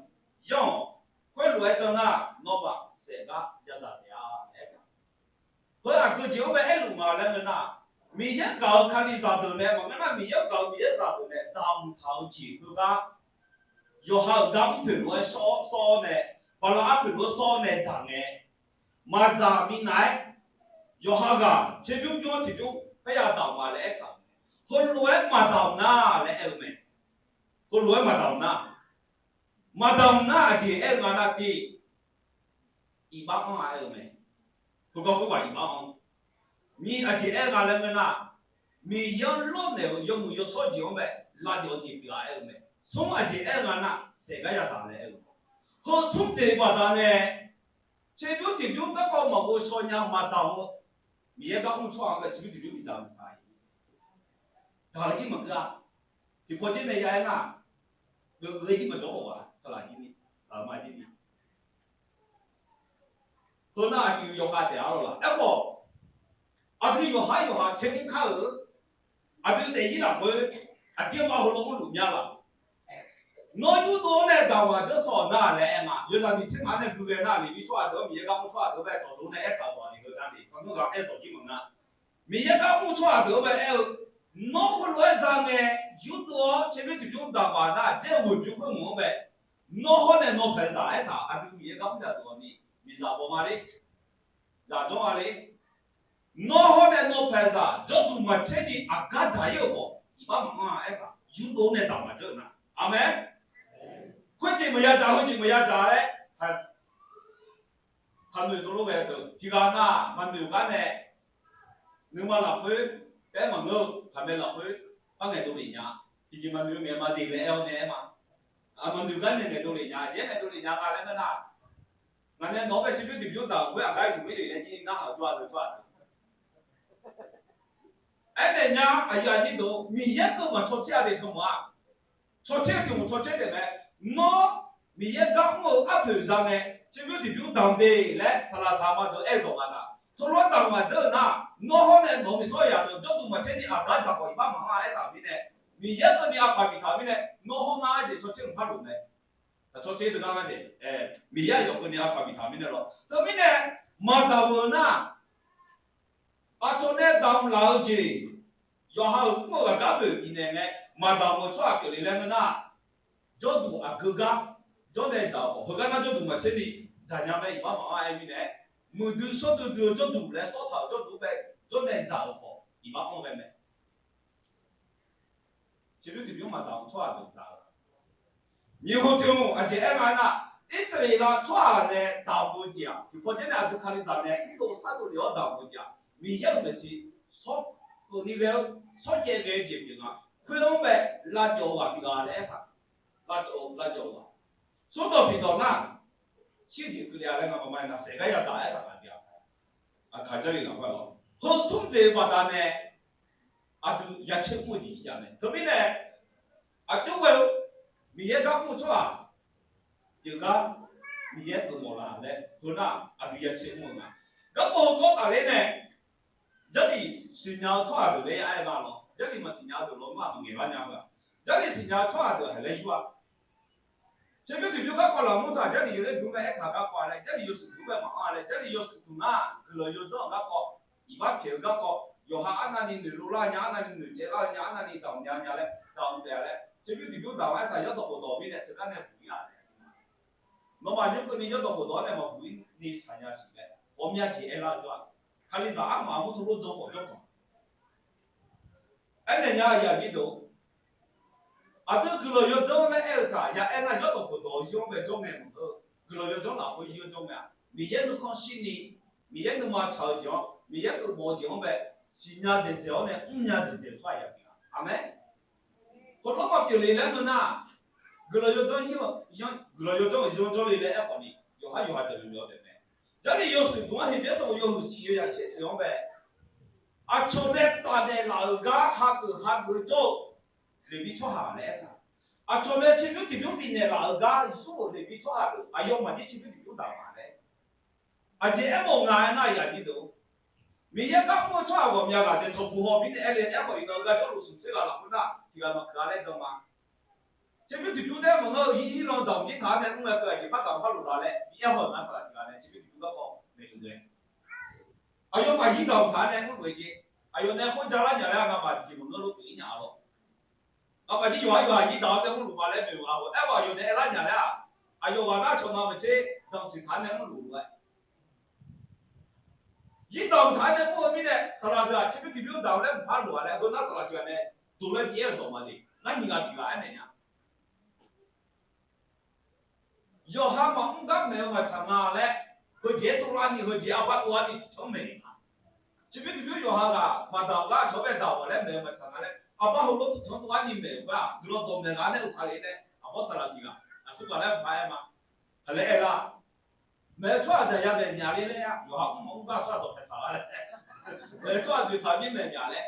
yanr-awq. Khoerlof-aer janr nar, nawmaf saef gar yadaq taef-a laer aer-a. Heu aqgeujeq-anr bae aerluf nga laer ngeur nar, Miqyaer gaq-eu Kalizaq deuq nae maqngeur nar, Miqyaer gaq-eu Miqyaer zaqdeuq nae damq taq-eu jeq heugar, yawqha-euq gar mr poeq lof-aer sawr-awr nae, bala arpoeq lof-aer sawr-awr nae dzaq ngae, maqdzaq minav-aer, yawqha ghaq tserbymr bymr tiqbymr parya damq ma laer aertaq-euq mae. Heulof-aer maqdamq nar laer aer-eu mae. Heulof-aer maqdamq nar, maqdamq nar aqjeq aer-eu nga nar tiv, iqbax anr-a aer-eu mae. Heugar khoerghaq iqbax anr. Nyiq aqjeq aer-eu nga laer ngeur nar, Miqyaer-anr lawrnaeq-eu yawmuiq yawshawr jeq-anr bae lavcawv-eu jeq pyeuf-a aer-eu mae. Smr aqjeq aer-eu nga nar, saef gar yadaq laer aer-eu. Heu smr jeq baqdanae, tserbymr tiqbymr garkawv maqghov shaw nya maqdamq-eu, Miqyaer gar mr-eu tsawrhaq-anr bae tserbymr tiqbymr bidzaq maqdzaq-a. Dzaq-eu jir maqngeur-a. Tiqpaw jir nae ya aer nar, geuf-eu jir maqjawr khawf ghaq saqlaq jir ni, saqlaq ma jir ni. Heu nar aqdui yawkhav taef-a lawq laq. Aerkhawf, aqdui yawqhar yawqha caer mr kar-eu, aqdui daefzir lafkhoer, aqdirma heulof mrluf mya laq. Nawr yurdov-anr nae damq-aq jawr sawq nar laer aer ma. Yawzaq nyiq tser ngaq-anr nae gui ghae nar, Leqbir tsawrhaq deuq-anr Miqyaer gar mr tsawrhaq deuq-anr bae dawqdov nae aertaq-euq bawq ni heu nar ni, tanqnymr ghaq aer dawq jir meuq nga. Miqyaer gar mr tsawrhaq deuq-anr bae aer-eu, nawr heulof-aer za ngae, yurdov-awr tserbymr tiqbymr damq ghaq nar, dzaer ghoeqbymr khoermeuq-anr bae, nawr hawr nae nawq paeqzaq aertaq, aqdui Miqyaer gar mr zaq deuq-awq ni, miqzaq baw ma le, zaq jawr nga le. Nawr hawr nae nawq paeqzaq jawrduq maqtser ni aqgar dzaq-ir-euq khawf, iqbax maqanr-a aertaq, yurdov nae damq maqdzeur-euq nar. Aqmeq. Khoerjeq maqya dzaq, heujeq maqya dzaq laer taqnoeq dovlor ghae-eu deuq tiqghaq nar maqnoeq gar nae, nuima lafkhoer taef-aer maqngeur-eu, taqmaeq lafkhoer par ngaeqdov lef nya. Tiqjeq maqnoeq ngaeq ma de laer aer-awr nae aer ma. Maqnoeq gar nae ngaeqdov lef nya, aqjeq-aer ngaeqdov lef nya nga laer ngeur nar, ngaq nae nawq-anr bae tserbymr tiqbymr damq khoer aqgar yuf mir lef laer jir narhaq jawr-a deuq tsawrhaq deuq. Aernaeq nya, aqyuif aqnyir deuq, Miqyaer keuv maqcaw tser-a de teu mawf-a. Caw tser tiq hmq caw tser taef mae. Nawr Miqyaer gar mr-eu arpoeq za ngae, tserbymr tiqbymr damq de laer saqlaq saqma deuq aer-eu dawq maqdaq. Teulof-aer damq maqdzeur-euq nar, nawr hawr nae nawq-euq miqsawr yaq deuq jawrduq maqtser ni aqgar dzaq khawf iqbax maqanr-a aertaq-euq mirnae, Miqyaer keuvni aqkaq biftaq-euq mirnae, nawr hawr nar-aer jeq caw tser mq par loq mae. Taqcaw tser deuq gar ngar jeq, Miqyaer aqyawf keuvni aqkaq biftaq-euq mirnae lawr. Teumirnae, maqdamq-euq nar, aqcawq nae damq laf-eu jeq, yawqha-euq mr-eu ghaqgar poeq bifnaeq ngae, maqdamq-euq tsawrhaq keuvle laer ngeur nar, jawrduq aqgeu gar jawrnae dzaq-eu khawf, heugar nar jawrduq maqtser ni dzaq nya mae iqbax maqanr-aer mirnae, muiqdui shawrdui dui-eu jawrduq laer sawr taq-euq jawrduq bae jawrnae dzaq-euq khawf iqbax anr ghae mae. Tserbymr tiqbymr maqdamq-eu tsawrhaq deuq dzaq-eu. Nyiq hmq tiq hmq aqjeq aer nga nar, Irsaqleqlav tsawrhaq nae damq-eu jeq-aq, tiqpaw dzer nae aqdui Kalizaq nae mrdov sardov lef-awr damq-eu jeq-aq, Miqyaer-euq maeqshi sawr keuvni ghae-eu, shawrjaev ghae-eu jeq pyeuf nga. Khoer-anr bae lavjawf-eu ghaq tiq ghaq laer aertaq, lavjawf-eu, lavjawf-eu ghaq. Smrdawq tiqdawq nar, shirjeq keuvle-a laer ngamaf maqnaeq saef gar yadaq aertaq ghaq tiq ghaq. Aqkaq Jarlif lafkhoer-a lawr, heu smr jeq-eu baqdanae aqdui yacaer mr-eu jeq-ir jav mae. Teumirnae aqjox ghae-eu Miqyaer gar mr-eu tsawrhaq pyeufgar Miqyaer geufmawf la laer teunar aqdui yacaer mr-eu nga. Garkawv heukawr tafler nae Jarlif siqnya-eu tsawrhaq deuq laer ya aer-eu nga lawr. Jarlif maqsiqnya-eu deuq lawnmr-aq maqngaeq lar nya-eu nga. Jarlif siqnya-eu tsawrhaq deuq haiq laer yur-aq. Tserbymr tiqbymr garkawv lafmur taq Jarlif yawqghaq dmr mae aertaq garkawv-a laer, Jarlif yawshuif dmr mae maqanr-a laer, Jarlif yawshuif dmq nar guiqlanq yawdzanr-euq garkawv, iqbax pyaeq-eu garkawv, yawqha arnavni noeqlov lar nya, arnavni noeqcaev lar nya, arnavni damq nya nya laer damq taef-a laer, Tserbymr tiqbymr damq-a aertaq yawrdawq khofdawq mirnae teugar nae buq-ir-a laer. Nawmaf nymr keuvni yawrdawq khofdawq-anr nae maqbuq-ir ni shaqnya siq mae. Ghawqmya jeq aerlar-eu jawr-aq, Kalizaq armaf armur teulof jan khawf jawrganq aernaeq nya-eu aqyuif aqnyir deuq, aqdui guiqlanq yawdzanr laer aer-eu taq ya aer nar yawrdawq khofdawq-eu yawr-anr bae jawr ngae maqngeur-eu, guiqlanq yawdzanr lafkhoer yawr jawr ngae-aq, Miqyaer nuikhanr shirni, Miqyaer nuima tsaq-eu jeq-anr, Miqyaer geufmawf-eu jeq-anr bae siqnya dzaeqdzaeq-awr nae mrnya dzaeqdzaeq-eu tsawrhaq ya pyeuf-a. Aqmeq. Heulof maqpyeuf le laer ngeur nar, guiqlanq yawdzanr-eu, guiqlanq yawdzanr-euq yawr jawr le laer aerkhawf ni yawqhar yawqha jaqmyawf mawf-eu taef mae. Jarlif yawshuif dmq-anr Heqbyaer sanqbof yawhuiq siq yawzaq tser deuq-anr bae, aqcawq nae tafnaeq laf-euq gar hageuf hageuf-eu jawr-eu Leqbir tsawrhaq laer aertaq, aqcawq nae tserbymr tiqbymr bifnaeq laf-euq gar yur-euq Leqbir tsawrhaq deuq aqyawfmaf jir tserbymr tiqbymr damq-a laer. Aqjeq aermawf nga aernar aqyuif aqnyir deuq, Miqyaer gar mr-eu tsawrhaq ghawqmya ghaq nae tanqpuq haw mirnae aer le aerkhawf iqnan-eu gar jawrluf smq tser ghaq lafkhoer nar tiq ghaq maqkeuv-a laer jan ma. Tserbymr tiqbymr daer maqngeur-eu yir yir lan damq jir taq-anr nae mr ngae keuv aqjeq par damq par luf la laer bi aer haw-euq nar saqlaq tiq ghaq nae tserbymr tiqbymr garkawv naeq-eu ghae, aqyawfmaf yir damq taq-anr nae mrluf-eu jeq, aqyawf nae khoer ja lar nya laer ngamaf tiqjeq maqngeur lof pyeuf-ir nya-a lawr. Ngamaf jir yawqhar yawqha yir damq-anr nae mrluf ma laer maeq-eu-a, aerkhawf aqyawf nae aerlar nya laer-aq, aqyawf ghaq nar cawq na maqtser damq siq taq-anr nae mrluf lof-aer Yir damq taq-anr nae mr-eu mirnae saqlaq deuq-aq tserbymr tiqbymr damq laer mqpar loq-a laer heu nar saqlaq tiq ghaq nae dov laer bi aer-euq dawq maqle. Ngar nyiq ghaq tiq ghaq aernaeq nya. Yawqha maqmr gar maeq-eu maqtsaq nga laer, heujeq-aer dovlar ni heujeq-aer arbar dovlar ni tiqcanr maeq-a. Tserbymr tiqbymr yawqha ghaq maqdamq gar cawq-anr bae damq-awq laer maeq-eu maqtsaq nga laer arbar heulof tiqcanr dovlar ni maeq-euq gar guiqlanq dawqmaeq ghaq nae uqkale nae aqbawr saqlaq tiq ghaq aqsur ghaq laer mqpar aer ma. Aqlaer aer lar. Maeq-eu tsawrhaq deuq ya maeq myaq le laer-a, yawqha mr maqmr gar sawr-aq dawqpaeq taq lar laer. Maeq-eu tsawrhaq deuq taq mir maeq myaq laer.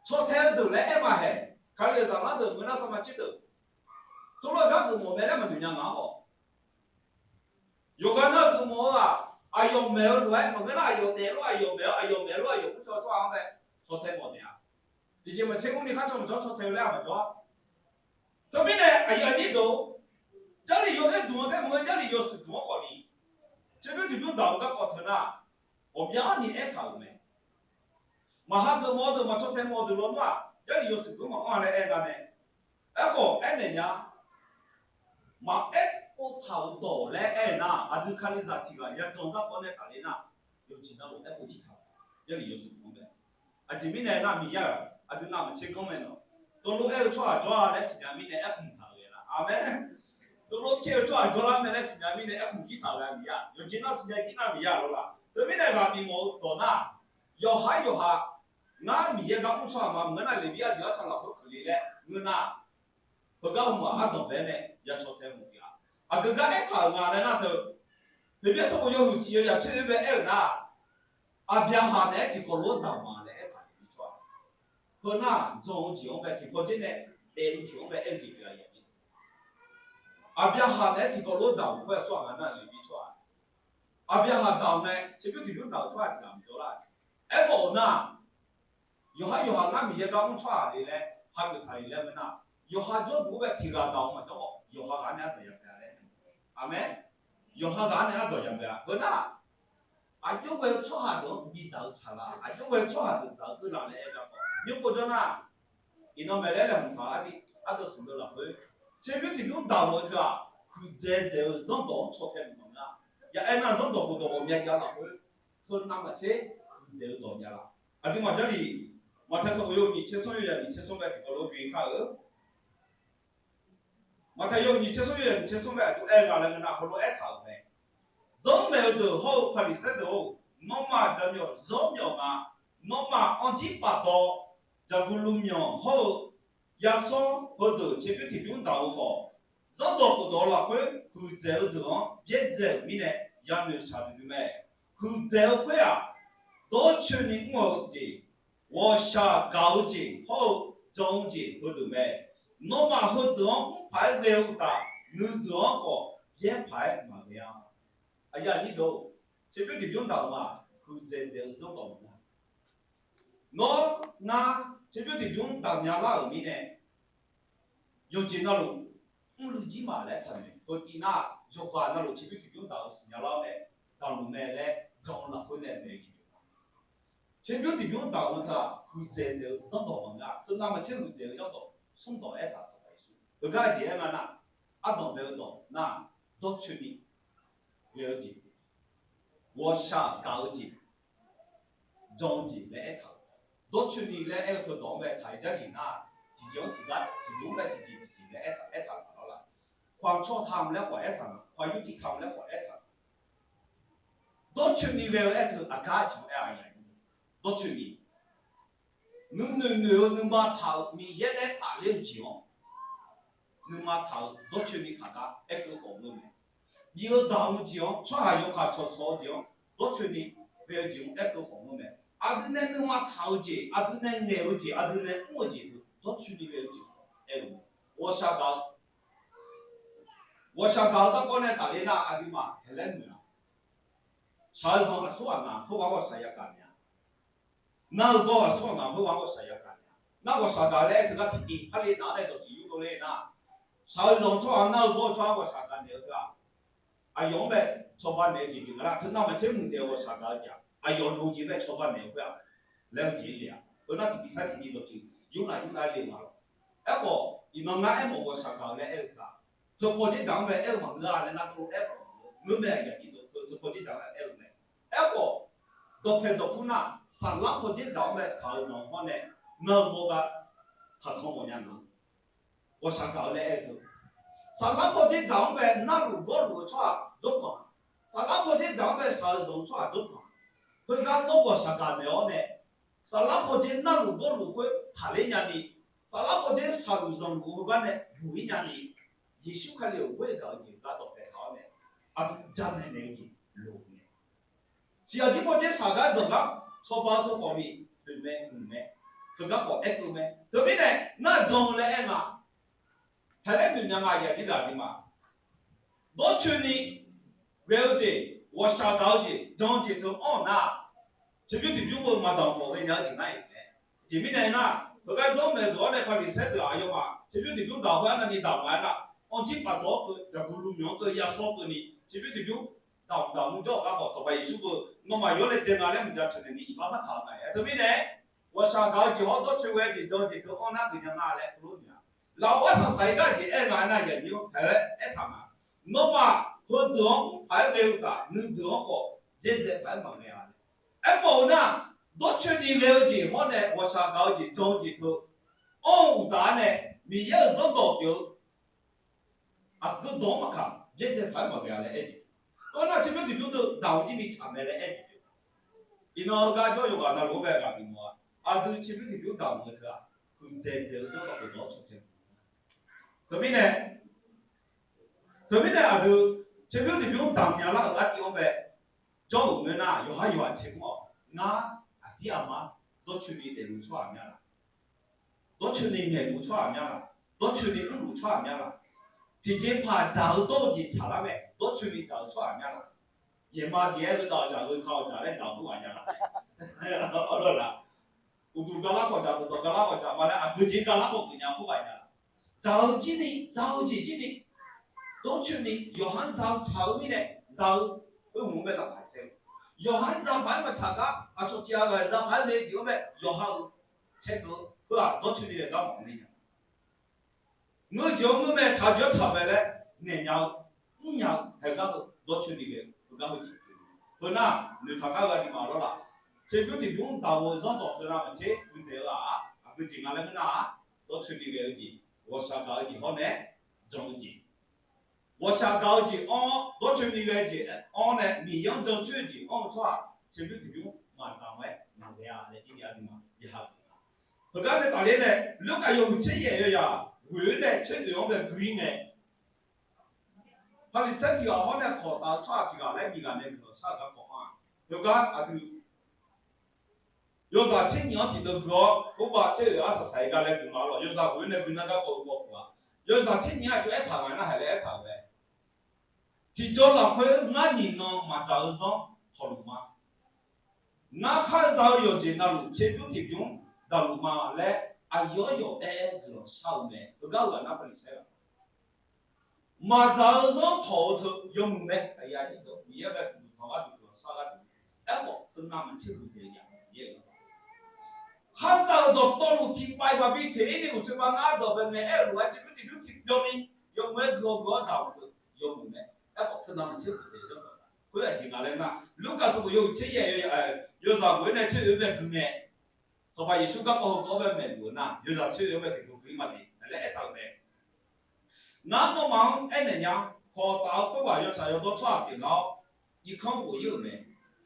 Caw tae-eu deuq laer aer maqhaeq. Kalizaq zaqlanr deuq ngeur nar sarma tser deuq, tawrlawr gar geufmawf mae laer maqnoeq nya ngaq-anr haw. Yawqghaq nar geufmawf-eu-aq, aqyawf maeq-eu lof-aer maqngeur nar aqyawf daef lof aqyawf maeq-awr aqyawf maeq lof aqyawf kur caw-eu tsawrhaq-anr bae caw tae mawf taef-a. Tiqjeq maqtser mr ni khar caw maqjawr caw tae-eu laer-aq maqjawr-a. Teumirnae aqyuif aqnyir deuq-or, Jarlif yaw-aer dmq-anr tae maqngeur Jarlif yawshuif dmq-anr khawf ni, tserbymr tiqbymr daq-eu garkawv teu nar, ghawqmya arni aertaq-euq mae. Maqha geufmawf-eu deuq maqcaw tae mawf-eu deuq lawnmr-aq Jarlif yawshuif dmq maqanr-a laer aer nga mae. Aerkhawf aernaeq nya, maqaer pov taq-euq dawq laer aer-eu nar aqdui Kalizaq tiq ghaq yajan garkawv nae tafler nar, yawqjeq navluf aer pov jir taq-euq Jarlif yawshuif dmq-anr mae. Aqjeq mirnae nar Miqyaer-aq aqdui navmaqtser ganr mae nawq. Dawqlov aer-eu tsawrhaq jawr-a laer siqnya mirnae aerkhmq taq-euq-a. Aqmeq. Dawqlov pyaer-eu tsawrhaq jawrlar mae laer siqnya mirnae aerkhmq jir taq-euq-a Miqyaer-aq. Yawqjeq nar siqnya jir nar Miqyaer-aq lawrlaf. Teumirnae ghaq bifmawf-eu dawq nar, yawqhar yawqha ngar Miqyaer gar mr tsawrhaq ma maqngeur nar Leqbir arjeuq artsaq lafkhoer keuvle laer ngeur nar, heugar hmq-aq ardanqbae nae yacaw tae mawf-eu-a. Aqgeu gar aertaq-euq nga laer nar teu, Heqbyaer sanqbof yawhuiq siq yawzaq tser-eu bae aer-euq nar, Aqbyaqhaq naeq-aer tiqkawv lof-aer damq ma laer aertaq-euq tsawrhaq. Heu nar jan-eu jeq-anr bae tiqkawv dzer nae daef-eu jeq-anr bae aer-eu jeq pyeuf-a. Aqbyaqhaq naeq-aer tiqkawv lof-aer damq khoer-aq tsawrhaq nga nar Leqbir tsawrhaq. Aqbyaqhaq damq nae tserbymr tiqbymr damq-eu tsawrhaq tiq ghaq maqjawr lar-a. Aermawf-euq nar, yawqhar yawqha ngar Miqyaer gar mr tsawrhaq le laer hageuf taq le laer ngeur nar, yawqha jawrduq-anr bae tiq ghaq damq-eu maqjawr khawf yawqha ghaq-anr nae ardawq ya bae-a laer. Aqmeq. Yawqha ghaq-anr nae ardawq ya bae-a. Heu nar, aqjox ghae-eu tsawrhaq deuq-anr bidzaq-eu tsaqlar, aqjox ghae-eu tsawrhaq deuq dzaq-eu keuvlaf laer aer-a khawf nymr pov jawr nar, iqnan maeq laer laeqhmq taq-eu ardi ardeuv smq deuv lafkhoer, tserbymr tiqbymr damq-eu teu-aq, huiqdzaeq dzaeq-eu zanrdawq-anr caw tae mq mawf nar, ya aernar zanrdawq khofdawq ghawqmya jav lafkhoer, teu navmaqtser huiqdzaeq-eu dawq jav laf. Aqduimaf Jarlif, Maqtae sanqbof yawhuiq nyiq tser smr yawzaq nyiq tser smr bae tiqkawv lof-aer bi kar-eu. Maqtae yawhuiq nyiq tser smr yawzaq nyiq tser smr bae aqjox aer-eu nga laer ngeur nar heulof-aer aertaq-euq mae. Zanrmaeq-eu deuq hawr-eu Paqliqsaer deuq-or, nawmaf jaqmyawf zanrmyawf nga. Nawmaf anr jir paf dawq, dzaqguq luvmyanq hawr-eu yasawr heudeuq tserbymr tiqbymr daq-eu khawf, zanrdawq khofdawq-eu lafkhoer huiqdzaeq-eu deuq-anr byaerdzae-euq mirnae yanoeq shaqdui dui mae. Huiqdzaeq-eu khoer-aq, dawrcoeni mr-eu jeq, ghawqshaq gaq-eu jeq hawr-eu jan-eu jeq heudeuq mae. Nawmaf heudeuq-anr mr paq-aer ghae-eu uqtaf, nuideuq-anr khawf byaer paq-aer maqghae-a. Aqyuif aqnyir deuq-or, tserbymr tiqbymr daq-euq ma, huiqdzaeq dzaeq-eu zanrdawq maqngeur. Nawr ngar tserbymr tiqbymr daq myalar-euq mirnae, yawqjeq navluf mrluiv jir ma laer taqnoeq. Heutiv nar, yawqghaq navluf tserbymr tiqbymr daq-eu siqnya lar-awr nae, daqluf mae laer jan-eu lafkhoer nae maeq-eu jeq pyeuf ma. Tserbymr tiqbymr daq-eu teu-aq, huiqdzaeq dzaeq-eu zanrdawq maqngeur-a. Teunav maqtser huiqdzaeq-eu zanrdawq smrdawq aertaq Sanqpaq Yeqsur. Heugar jeq aer nga nar, ardanq bae-eu dawq nar, dawrcoeni ghae-eu jeq, ghawqshaq gaq-eu jeq, jan-eu jeq laer aertaq-euq. Dawrcoeni laer aer-eu teudawq-anr bae taq-ir Jarlif nar, tiqjeq-anr tiqgar tiqjeq-anr bae tiqjeq tiqjeq laer aertaq, aertaq taq lawr la. ความชอบธรรม laer khawf aertaq nga, ความยุติธรรม laer khawf aertaq nga. Dawrcoeni ghae-eu aer teu aqgar jeq-anr aer-a ya. Dawrcoeni, nuinoeq noeq-eu nuima taq-euq Miqyaer nae tafler-eu jeq-anr nuima taq-eu dawrcoeni taq gar aerkeuv khawf ngeur mae. Bif-eu daq-eu jeq-anr, tsawrhaq yawkaq cawqcawq-eu jeq-anr, dawrcoeni ghae-eu jeq-anr aerkeuv khawf ngeur mae. Aqdui nae nuima taq-eu jeq, aqdui nae ngaeq-eu jeq, aqdui nae mr-eu jeq deuq dawrcoeni ghae-eu jeq aer-eu mae. Ghawqshaq gaq-eu, ghawqshaq gaq-eu garkawv nae tafler nar, aqduimaf haeqlaer noeq-a. Shaq-eu zanq aqsurghaq ngaq khoerghaq ghawqshaq yagaq naeq-a. Nar-eu gawr aqsurghaq ngaq khoerghaq ghawqshaq yagaq naeq-a. Nar ghawqshaq gaq laer aer teugar tiqtiv parle nav-anr nae dawqtsuif yurdov ler nar, shaq-eu zanq tsawrhaq nar-eu gawr-eu tsawrhaq ghawqshaq gaq naeq-eu teu-aq, aqyawf-anr bae cawba naeq-eu jeq pyeuf nga lar. Teunav maqtser muiqdzaeq ghawqshaq gaq-eu jeq-aq, aqyawf loq-eu jeq bae cawba naeq-eu khoer-aq, laer-eu jeq le-aq, khoernar tiqtiv sar tiqtiv dawqtsuif yurnav yurnav le-eu ma lawr. Aerkhawf iqnan ngar aermawf ghawqshaq gaq-eu laer aer-eu teu-aq, teupaw dzerdzaq-anr bae aer-eu maqngeur-a laer ngar tov aermawf ngeur mae. Aqyuif aqnyir deuq, teupaw dzerdzaq-anr aer-eu mae. Aerkhawf dawqpae dawqkur nar, saflar paw dzerdzaq-anr bae shaq-eu zanq hawr nae nar-eu gawr gar taqkanr mawf nya nga. Ghawqshaq gaq-eu laer aer-eu teu, saflar paw dzerdzaq-anr bae narluf gawrluf-eu tsawrhaq jawrganq, saflar paw dzerdzaq-anr bae shaq-eu zanq-eu tsawrhaq jawrganq. Khoergar nawr ghawqshaq gaq naeq-awr nae, saflar paw dzer narluf gawrluf khoer taqler nyani, saflar paw dzer shaqluf zanqluf-eu heugar nae buq-ir nyani, Yeqsur Kali-euq ghoer gaq-eu jeq gar dawqpae taq-awr nae, aqdui jamaeq naeq-eu jeq loq-eu mae. Siqyaq jir paw dzer shaq gar zanq gar cawba-eu teu khawf ni, noeq mae, mq mae, teugar khawf aerkeuv mae. Teumirnae nar jan-eu laer aer nga. Haeqlaer noeq nya nga, aqyuif aqnyir deuq aqduimaf. Dawrcoeni ghae-eu jeq, ghawqshaq gaq-eu jeq, jan-eu jeq teu anr-eu nar, tserbymr tiqbymr-eu maqdanq khawf ghaenya-eu jeq nar-iq mae. Aqjeq mirnae aernar, heugar zanr maeq deuq-awr nae Paqliqsaer deuq aqyawfmaf tserbymr tiqbymr daq khoer arnavni daqmaf-aer nar, anr jir paf dawq-awr keuv, dzaqguq luvmyanq-anr keuv, yashawr keuvni tserbymr tiqbymr daqmq daqmur jawr-euq gar khawf, Sanqpaq Yeqsur-eu nawmaf yawlaeq dzae nga laer mqjav taqnaeq ni iqbax par taq-eu mae. Aer teumirnae, ghawqshaq gaq-eu jeq hawr dawrcoeni ghae-eu jeq, jan-eu jeq teu anr nar geuf nya nga laer heulof-aer nya. Lafov arsaq saq-ir gar jeq aer nga aernar, aqyuif aqnyir-anr haeq-aer aertaq ma. Nawmaf heudeuq-anr mr paq-aer ghae-eu uqtaf, nuideuq-anr khawf byaerdzae paq-aer maqghae-a. Aermawf-eu nar, dawrcoeni ghae-eu jeq hawr nae ghawqshaq gaq-eu jeq, jan-eu jeq teu anr-eu uqtaf-anr nae, Miqyaer-euq zanrdawq pyeuf-eu aqgeu dawq-anr maqkaq byaerdzae paq-aer maqghae-a laer aer jeq. Khoernar tserbymr tiqbymr deuq daq-eu jir ni tsaq mae laer aer jeq pyeuf. Iqnan heugar jawr yawqghaq navluf-anr bae ghaq bif mawf-a. Aqdui tserbymr tiqbymr daq-euq teu-aq, huiqdzaeq dzaeq-eu zanrdawq pyeuf dawq-anr cawtae Teumirnae, teumirnae aqdui tserbymr tiqbymr daq myalar-euq artiv-anr bae jawr-euq ngeur nar, yawqha yawqha tser mr-awq. Ngar aqdir aqmar dawrcoeni daefluf tsawrhaq mya laq? Dawrcoeni naeqluf tsawrhaq mya laq? Dawrcoeni mrluf tsawrhaq mya laq? Tiqjeqpaq dzaq-eu dawr-eu jeq tsaqlar mae, dawrcoeni dzaq-eu tsawrhaq mya laq? Yaeqma jeq-aer heudaq-awq dzaq, heu ka-awq dzaq laer dzaq-eu khoerghaq nya laq? Uqduq galar khawf dzaq, dawqdawq galar khawf dzaq ma laer aqgeu jeq galar khawf geuf nya khoerghaq nya laq? Dzaq-eu jir ni, za-eu jeq jir ni, dawrcoeni yawqha-anr za-eu tsaq-eu mirnae, za-eu khoer hmq-anr bae laqkhaq caer-eu. Yawqha-anr za paq-aer maqtsaq gar, aqcawq tiq ghaq ghaq za paq-aer ghae-eu jeq-anr bae yawqha-euq caerkeuv-eu khoer-aq, dawrcoeni ghae gar maqngeur nya. Ngeur jeq-anr ngeur mae, tsaq jeq-anr tsaq mae laer ngaeq nya-eu, mr nya-eu haegar-eu dawrcoeni ghae-eu heugar heujeq. Heunar noeqtaq gar-eu aqduimaf lawrlaf, tserbymr tiqbymr daq-eu zanrdawq teunav maqtser huiqdzaeq-eu-aq, aqgeu jeq nga laer ngeur nar-aq, dawrcoeni ghae-eu jeq, ghawqshaq gaq-eu jeq hawr nae jan-eu jeq. Ghawqshaq gaq-eu jeq anr-awr, dawrcoeni ghae-eu jeq anr-awr nae Miqyaer-anr jancoer-eu jeq anr-eu tsawrhaq, tserbymr tiqbymr maqdaq-aer nar taef-a laer ir-a aqduimaf bi hageuf-a. Heugar nae tafler nae, Lurkaf yawhuiq tser yaef yawzaq ghoeq-eu nae tser oeq-anr bae gui-ir nae, Paqliqsaer tiq ghaq hawr nae kawq taf-eu tsawrhaq tiq ghaq laer nyiq ghaq nae guiqlanq shar-euq garkawv-anr-aq, heugar aqdui yawzaq tser nyiq-anr tiqdeuv gui-awr, khoerbav tser oeq arsaq saq-ir gar laer gui ma lawq. Yawzaq ghoeq-eu nae gui nar garkawv-eu mawrkhof-a. Yawzaq tser nyiq-anr aqjox aertaq nga nar haiq laer aertaq-euq mae. Tiqjawr lafkhoer ngar nyiq nan maqdzaq-eu zanr tawqluf ma. Ngar kharza-eu yawqjeq navluf tserbymr tiqbymr daqluf ma laer aqyawf yawf aer-aer guiqlanq shar-eu mae. Heugar-euq ghaq nar Paqliqsaer-aq, maqdzaq-eu zanr tawq-eu teu yawmuiq mae. Miqyaer bae guiqlanq tanq gharduq guiqlanq shar gharduq. Aerkhawf teunav maqtser huiqdzaeq nya-a. Kharza-euq dawqtawvluf tiqpav-iq maqbi teq-ir ni uqshoe ba ngar dawq bae ngae aer-eu lof-aer tserbymr tiqbymr tiqbyan ni yawmuiq-aer guiqlanq guiqlanq-awr daqluf-eu yawmuiq mae. Aerkhawf teunav maqtser huiqdzaeq nya-a. Khoer aqjeq nga laer nar, Lurkaf sanqbof yawhuiq tser yaef yawzaq ghoeq-eu nae tser oeq bae gui ngae, Sanqpaq Yeqsur garkawv heukawv-anr bae maeqluf-eu nar, yawzaq tser oeq-anr bae tiqdeuv gui-ir ma de laer aertaq-euq mae. Ngar nawmaf-anr aernaeq nya, kawq taf-eu khoerghaq yawtsaq yawdawr tsawrhaq pyeuflar-awr, irkanr ghof-ir-euq mae.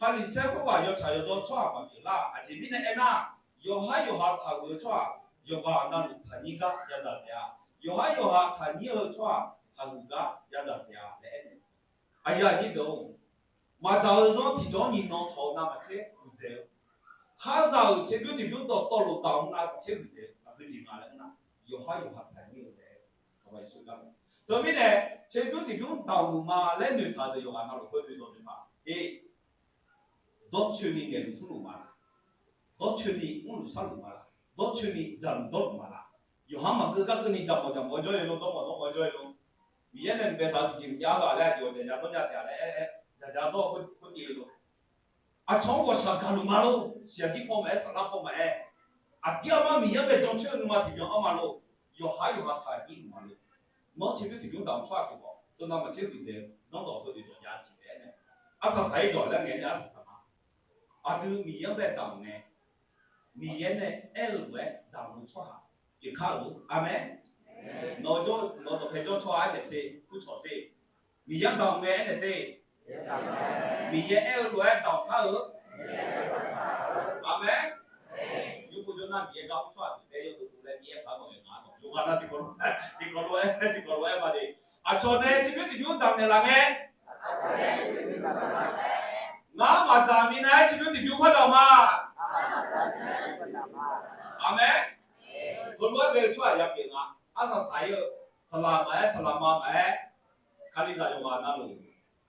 Paqliqsaer khoerghaq yawtsaq yawdawr tsawrhaq maqpyeuflar-aq, aqjeq mirnae aernar, yawqhar yawqha taqhuiq-eu tsawrhaq yawqghaq navluf taqnyir gar yadaq taef-a. Yawqhar yawqha taqnyir-eu tsawrhaq taqhuiq gar yadaq taef-a laer aernaeq. Aqyuif aqnyir deuq-or, maqdzaq-eu zanr tiqjawr nyiq nan tawq-eu navmaqtser huiqdzaeq-eu, kharza-euq tserbymr tiqbymr dawqtawvluf daqluf navmaqtser huiqdzaeq-eu aqgeu jeq nga laer nar, yawqhar yawqha taqnyir-eu laer Sanqpaq Yeqsur gar-eu. Teumirnae, tserbymr tiqbymr daqluf ma laer noeqtaq-eu deuq yawqghaq navluf khoerdeuq dawq noeqtaq-a. Dawrcoeni ngaeqluf tmrluf ma laq? Dawrcoeni mrluf sharluf ma laq? Dawrcoeni dzaqluf dawrluf ma laq? Yawqhar maqgeur gar keuvni dzaqmawf dzaqmawf-aer jawr-ir lo, dawrmawf dawrmawf-aer jawr-ir lo. Miqyaer nae mqbae taq-eu tiqjeq maqjav-a laer aqjeq-awq dzaqdzaq dawrnya taef-a laer aer-aer dzaqdzaq dawr-eu khoer ni-eu lo. Aqcawq-anr ghawqshaq gaqluf ma lor. Siqyaq jir paw maqaer, saflar paw maqaer, aqdir armar Miqyaer-anr bae jancoer-eu nuima tiqbyan anr ma lor. Yawqhar yawqha taqnyir luf ma lor. Nawr tserbymr tiqbymr daqluf tsawrhaq pyeuf khawf, teunav maqtser huiqdzaeq-eu zanrdawq heudeuq dawq jav siq laer aer nae, arsaq saq-ir dawq laer ngaeq nae arsaq saq ma. Aqdui Miqyaer-anr bae daqluf ngae, Miqyaer nae aer-eu lof-aer daqluf-eu tsawrhaq pyeufkar-euq. Aqmeq. Nawq-eu dawqpae jawr tsawrhaq aernaeq sher, kurcawq sher. Miqyaer-anr daqluf ngae aernaeq sher. Miqyaer aer-eu lof-aer daqluf kar-eu. Aqmeq. Yawqpov jawr nar Miqyaer gar mr tsawrhaq deuq taef yawdov dov laer Miqyaer paq-aer maqghae nga-a nawq. Yawqghaq nar tiqkawv lof-aer, tiqkawv lof-aer, tiqkawv lof-aer ma de. Aqcawq nae tserbymr tiqbymr daqnaeq laf ngae, ngar maqdzaq minav-aer tserbymr tiqbymr pardaq ma. Aqmeq. Heulof-aer ghae-eu tsawrhaq yapyeuf nga. Arsaq saq-ir-eu, saqlaq maqaer, saqlaq ma maqaer, Kalizaq yawqghaq navluf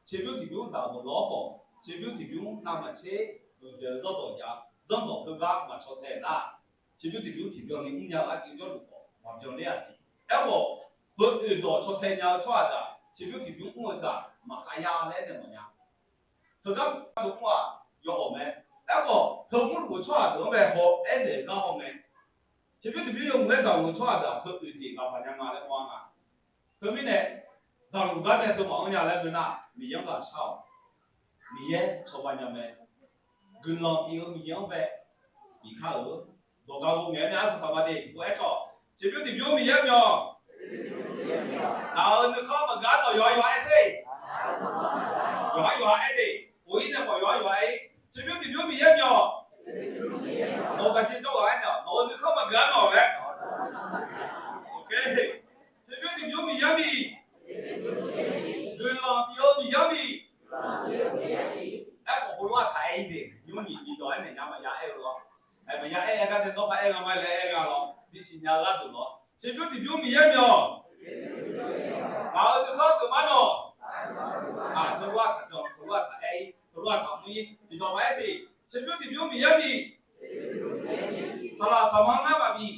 tserbymr tiqbymr daqluf lawr khawf, tserbymr tiqbymr navmaqtser huiqdzaeq-eu zanrdawq jav, zanrdawq heugar maqcaw tae nar, tserbymr tiqbymr tiqbyan ni mrnya-eu artiv jawrluf khawf maqbyan ler-aq siq. Aerkhawf, heu oeqdawq caw tae nya-eu tsawrhaq daq tserbymr tiqbymr mr-eu daq maqkhav ya laer aernaeq mawfnya. Teugar teu mr-aq, yawawq mae. Aerkhawf, teu mrluf-eu tsawrhaq deuq-anr bae haw aernaeq-eu gar haw mae. Tserbymr tiqbymr yawmuiq-aer daqluf-eu tsawrhaq daq teu oeq jeq ghaq baq nya nga laer mawr-a nga. Teumirnae, daqluf gar nae teu maqanr nya laer ngeur nar, Miqyaer-anr ghaq shar-awq. Miqyaer cawba nya mae. Guiqlanq bif-eu Miqyaer-anr bae bif kar-euq. Dawq gaq-eu ngaeq-aer nae arsaq saq ma de tiqpov aer cawq. Tserbymr tiqbymr Miqyaer myawq. Ngaq-euq nuikhanr maqgaq-ar nawq yawqha yawqha aer sher. Yawqha yawqha aer de. Of-ir nae khawf yawqha yawqha aer-ir. Tserbymr tiqbymr Miqyaer myawq. Nawq-euq gaqjeq jawr ghaq aer naeq-awq. Nawq-euq nuikhanr maqgaq-ar nawq laer. Tserbymr tiqbymr Miqyaer miq. Guiqlanq bif-eu Miqyaer miq. Aerkhawf heulof-aer taq aer-ir de. Nymr nyiq bidawq aernaeq nya maqya aer-eu lawr. Maqya aer-aer gar nae nawr par aer nga ma laer aer nga lawr. Bisiq nya-eu gharduq lawr. Tserbymr tiqbymr Miqyaer myawq. Ngaq-euq nuikhanr geufmar nawq. Aq, teulof-aer taq jan, teulof-aer taq aer-ir, teulof-aer taq mr-ir, tiqdawq maqaer siq. Tserbymr tiqbymr Miqyaer miq. Saqlaq saqma ngar maqbif.